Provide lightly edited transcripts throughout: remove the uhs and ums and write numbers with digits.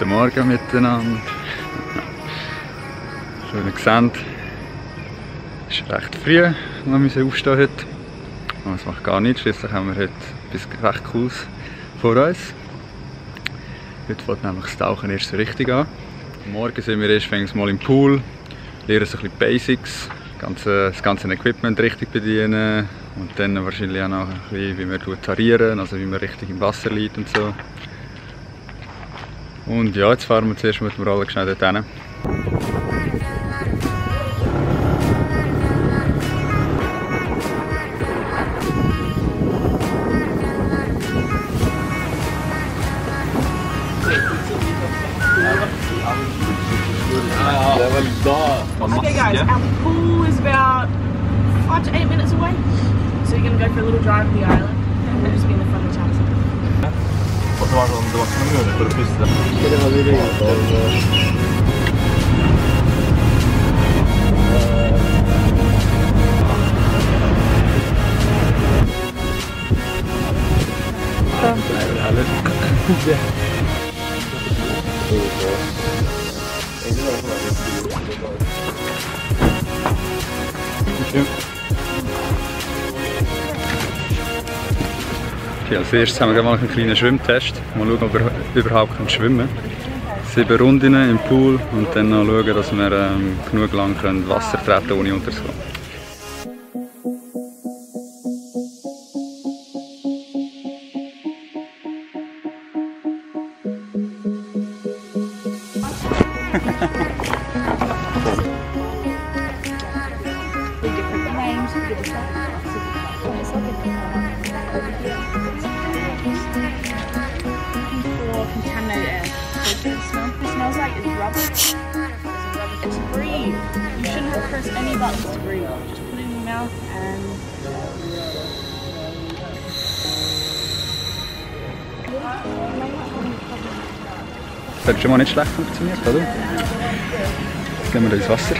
Guten Morgen miteinander. Schön gesehen. Es ist recht früh, wir müssen aufstehen heute. Aber es macht gar nichts, schließlich haben wir heute etwas recht Cooles vor uns. Heute fängt nämlich das Tauchen erst so richtig an. Morgen sind wir erst mal im Pool, lernen so ein bisschen Basics, das ganze Equipment richtig bedienen und dann wahrscheinlich auch noch ein bisschen, wie man tarieren, also wie man richtig im Wasser liegt und so. Und ja, jetzt fahren wir zuerst mit dem Roller schnell dort hin. Okay guys, our pool is about 5 to 8 minutes away. So you're going to go for a little drive of the island and we'll just be in the front of the taxi. Okay, als erstes haben wir mal einen kleinen Schwimmtest. Mal schauen, ob wir überhaupt schwimmen können. 7 Runden im Pool und dann noch schauen, dass wir genug lang Wasser treten können, ohne unterzugehen. Smells like it's rubber. It's breathe. You shouldn't have pressed any buttons to breathe. Just put it in your mouth and. Das hat schon mal nicht schlecht funktioniert, oder? Jetzt gehen wir ins Wasser.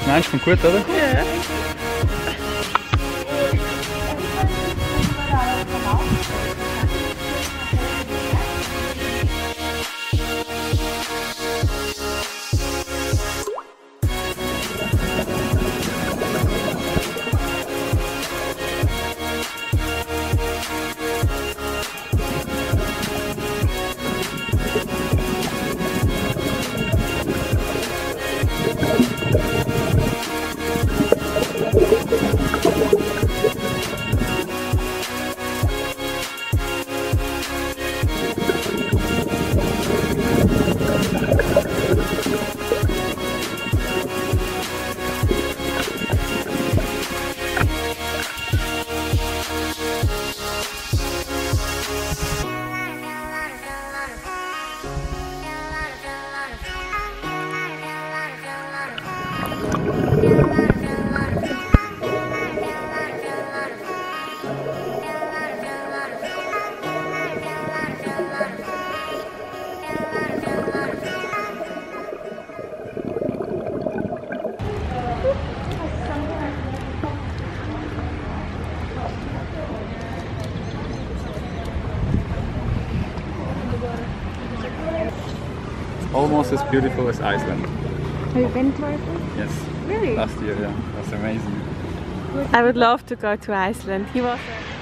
Nein, kommt gut, oder? Ja. Almost as beautiful as Iceland. Have you been to Iceland? Yes. Really? Last year, yeah. That's amazing. I would love to go to Iceland. He was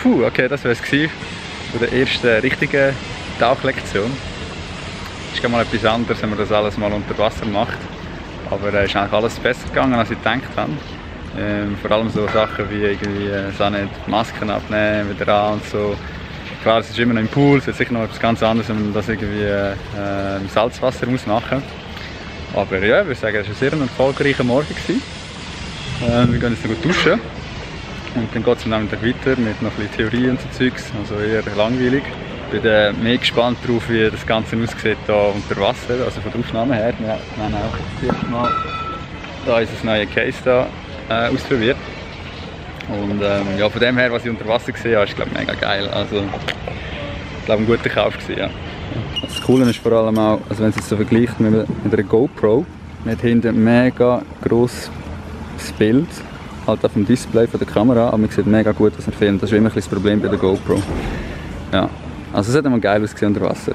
Puh, okay, das war es von der ersten richtigen Tauchlektion. Es ist mal etwas anderes, wenn man das alles mal unter Wasser macht. Aber es ist eigentlich alles besser gegangen, als ich gedacht habe. Vor allem so Sachen wie irgendwie Masken abnehmen, wieder an und so. Klar, es ist immer noch im Pool, es ist sicher noch etwas ganz anderes, wenn man das irgendwie im Salzwasser muss machen. Aber ja, ich würde sagen, es war ein sehr erfolgreicher Morgen. Wir gehen jetzt noch gut duschen. Und dann geht es am Nachmittag weiter mit noch ein bisschen Theorie und so Zeugs, also eher langweilig. Ich bin mehr gespannt darauf, wie das Ganze aussieht hier unter Wasser, also von der Aufnahme her. Wir haben auch das erste Mal da unser neues Case da, ausprobiert. Und ja, von dem her, was ich unter Wasser gesehen habe, ist glaube mega geil. Also, ich glaube, ein guter Kauf gewesen, ja. Das Coole ist vor allem auch, also wenn es jetzt so vergleicht mit einer GoPro, man hat hinten mega gross das Bild halt auf dem Display von der Kamera, aber man sieht mega gut, was man filmt. Das ist immer ein bisschen das Problem bei der GoPro. Ja, also es hat immer geil ausgesehen unter Wasser.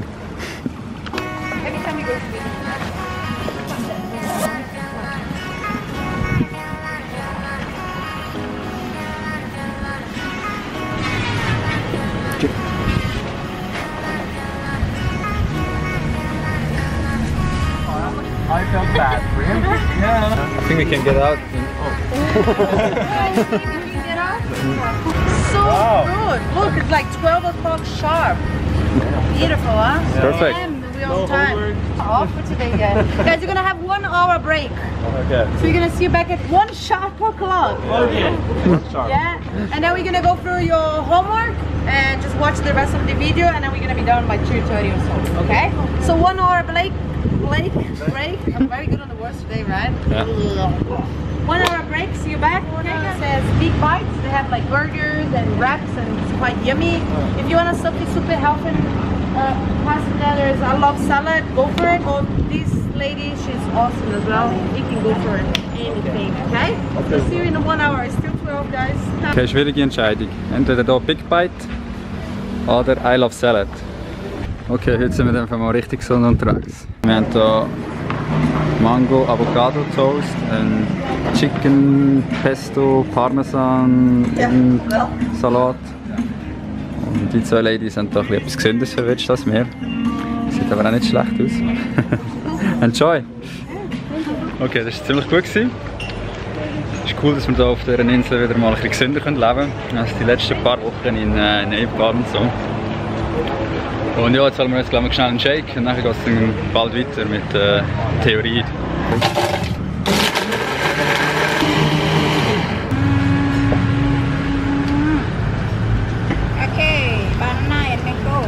I felt bad for him. Yeah. I think we can get out. So good. Look, it's like 12 o'clock sharp. Beautiful, huh? Perfect. Damn, we're on time. Off for today, guys. Guys, you're gonna have 1 hour break. Okay. So you're gonna see you back at 1 sharp o'clock. Okay. Yeah. And then we're gonna go through your homework and just watch the rest of the video, and then we're gonna be done by 2:30 or so. Okay? So 1 hour break. I'm very good on the words today, right? Yeah. 1 hour break, see you back. It says big bites. They have like burgers and wraps and it's quite yummy. If you want something super healthy, pasta, there's I love salad, go for it. Or this lady, she's awesome as well. You can go for anything, okay? So see you in 1 hour. It's still 12, guys. Okay, schwierige Entscheidung. Entweder hier Big Bite oder I Love Salad. Okay, heute sind wir einfach mal richtig gesund unterwegs. Wir haben hier Mango Avocado Toast, ein Chicken Pesto Parmesan Salat. Und die zwei Ladies haben hier etwas Gesünderes verwünscht als wir. Sieht aber auch nicht schlecht aus. Enjoy! Okay, das war ziemlich gut. Es ist cool, dass wir hier auf dieser Insel wieder mal ein bisschen gesünder leben können, als die letzten paar Wochen in Nepal und so. Und ja, jetzt holen wir jetzt glaube ich schnell einen Shake und dann geht es dann bald weiter mit Theorie. Okay, banana and mango.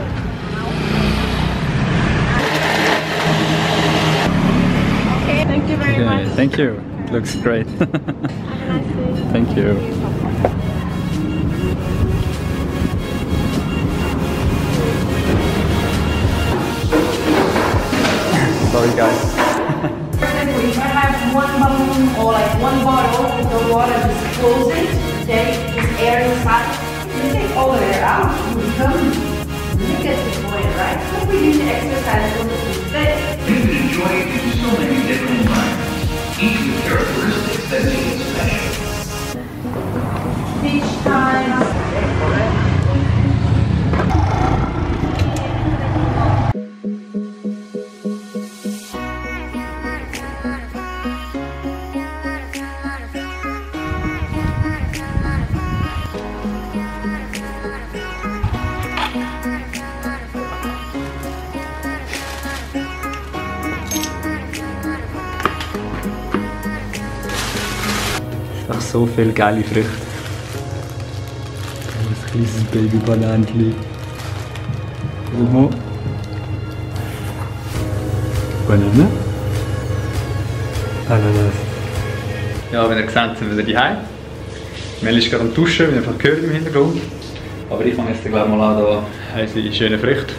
Okay, thank you very much. Okay, thank you. It looks great. Thank you. Sorry guys. If I have 1 balloon or like 1 bottle with the water, just close it, then just air inside. You take all the air out, you become, you get the point, right? So we need to exercise a little bit. You can enjoy it in so many different environments, each with characteristics that make it special. Beach time. Ach, so viele geile Früchte. Ein kleines Baby-Bananchen. Guck mal. Banane. Ananas. Ja, wenn ihr seht, sind wir wieder daheim. Mel ist gerade am Duschen, wie ihr einfach gehört im Hintergrund. Aber ich fange jetzt gleich mal an, hier unsere schönen Früchte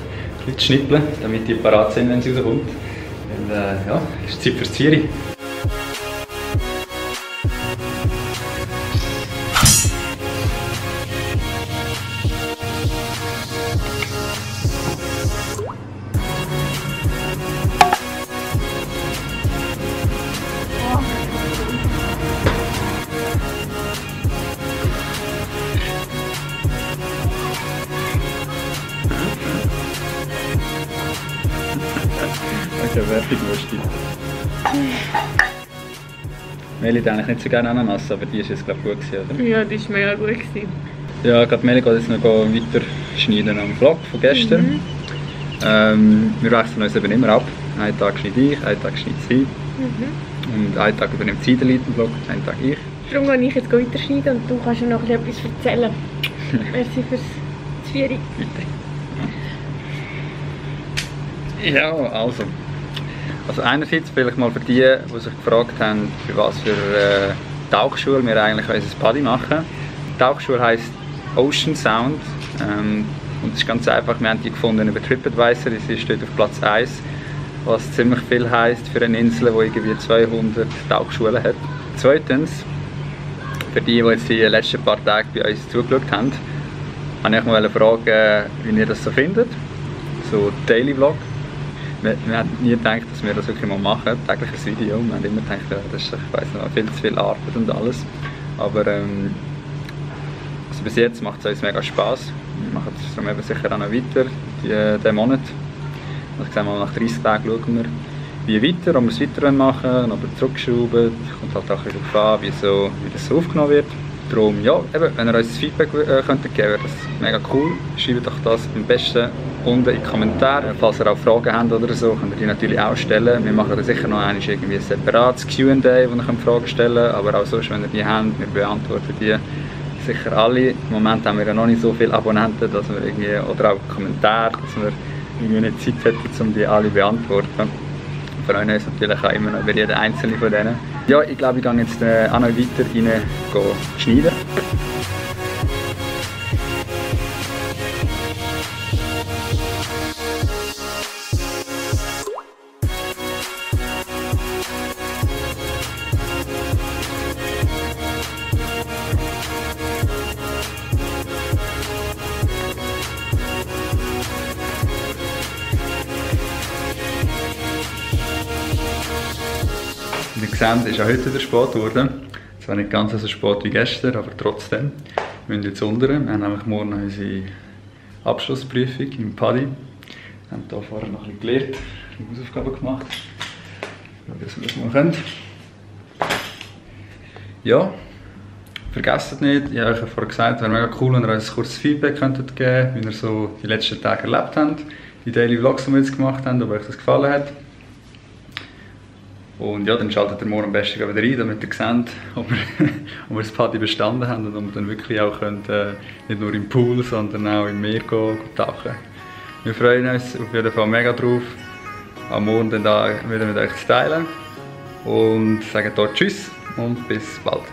zu schnippeln, damit die parat sind, wenn sie rauskommt. Und ja, es ist Zeit fürs Zvieri. Okay, fertig, Wursti. Meli hat eigentlich nicht so gerne Ananas, aber die ist jetzt glaube ich gut gewesen, oder? Ja, das war mega gut. Ja, gerade Meli geht jetzt noch weiter schneiden am Vlog von gestern. Wir wechseln uns eben immer ab. Einen Tag schneide ich, einen Tag schneide sie. Und einen Tag übernimmt sie den Vlog, einen Tag ich. Darum gehe ich jetzt weiterschneiden und du kannst noch etwas erzählen. Merci fürs Zvieri. Ja, also einerseits vielleicht mal für die, die sich gefragt haben, für was für Tauchschule wir eigentlich unser Buddy machen. Die Tauchschule heisst Ocean Sound und es ist ganz einfach, wir haben die gefunden über TripAdvisor, sie steht auf Platz 1, was ziemlich viel heisst für eine Insel, die irgendwie 200 Tauchschulen hat. Zweitens Für die jetzt die letzten paar Tage bei uns zugeschaut haben, wollte ich mal fragen, wie ihr das so findet. So Daily Vlog. Wir haben nie gedacht, dass wir das wirklich mal machen, tägliches Video. Wir haben immer gedacht, ja, das ist, ich weiss nicht, viel zu viel Arbeit und alles. Aber also bis jetzt macht es uns mega Spass. Wir machen es darum eben sicher auch noch weiter, diesen Monat. Also ich sage mal, nach 30 Tagen schauen wir, wie weiter, ob wir es weiter machen wollen, ob wir zurückschrauben. Kommt halt auch ein bisschen darauf an, wie das so aufgenommen wird. Darum, ja, eben, wenn ihr uns das Feedback könntet geben, wäre das mega cool. Schreibt doch das am besten unten in die Kommentare. Falls ihr auch Fragen habt oder so, könnt ihr die natürlich auch stellen. Wir machen da sicher noch einmal irgendwie ein separates Q&A, wo ihr Fragen stellen könnt. Aber auch sonst, wenn ihr die habt, wir beantworten die sicher alle. Im Moment haben wir ja noch nicht so viele Abonnenten, dass wir irgendwie, oder auch Kommentare, dass wir irgendwie nicht Zeit hätten, um die alle zu beantworten. Wir freuen uns natürlich auch immer noch über jeden einzelnen von denen. Ja, ich glaube, ich gehe jetzt auch noch weiter rein schneiden. Wie ihr seht, ist auch heute wieder spät geworden. Zwar nicht ganz so spät wie gestern, aber trotzdem. Wir müssen jetzt unter. Wir haben nämlich morgen unsere Abschlussprüfung im Paddy. Wir haben hier vorher noch ein bisschen gelernt, ein bisschen Hausaufgaben gemacht. Schauen, dass wir das mal können. Ja, vergesst nicht, ich habe euch vorher gesagt, es wäre mega cool, wenn ihr uns ein kurzes Feedback könntet geben, wie ihr so die letzten Tage erlebt habt. Die Daily Vlogs, die wir jetzt gemacht haben, ob euch das gefallen hat. Und ja, dann schaltet ihr morgen am besten wieder rein, damit ihr seht, ob wir das Paddy bestanden haben und ob wir dann wirklich auch könnt, nicht nur im Pool, sondern auch im Meer tauchen. Wir freuen uns auf jeden Fall mega drauf, am Morgen dann da wieder mit euch zu teilen. Und sagen hier Tschüss und bis bald.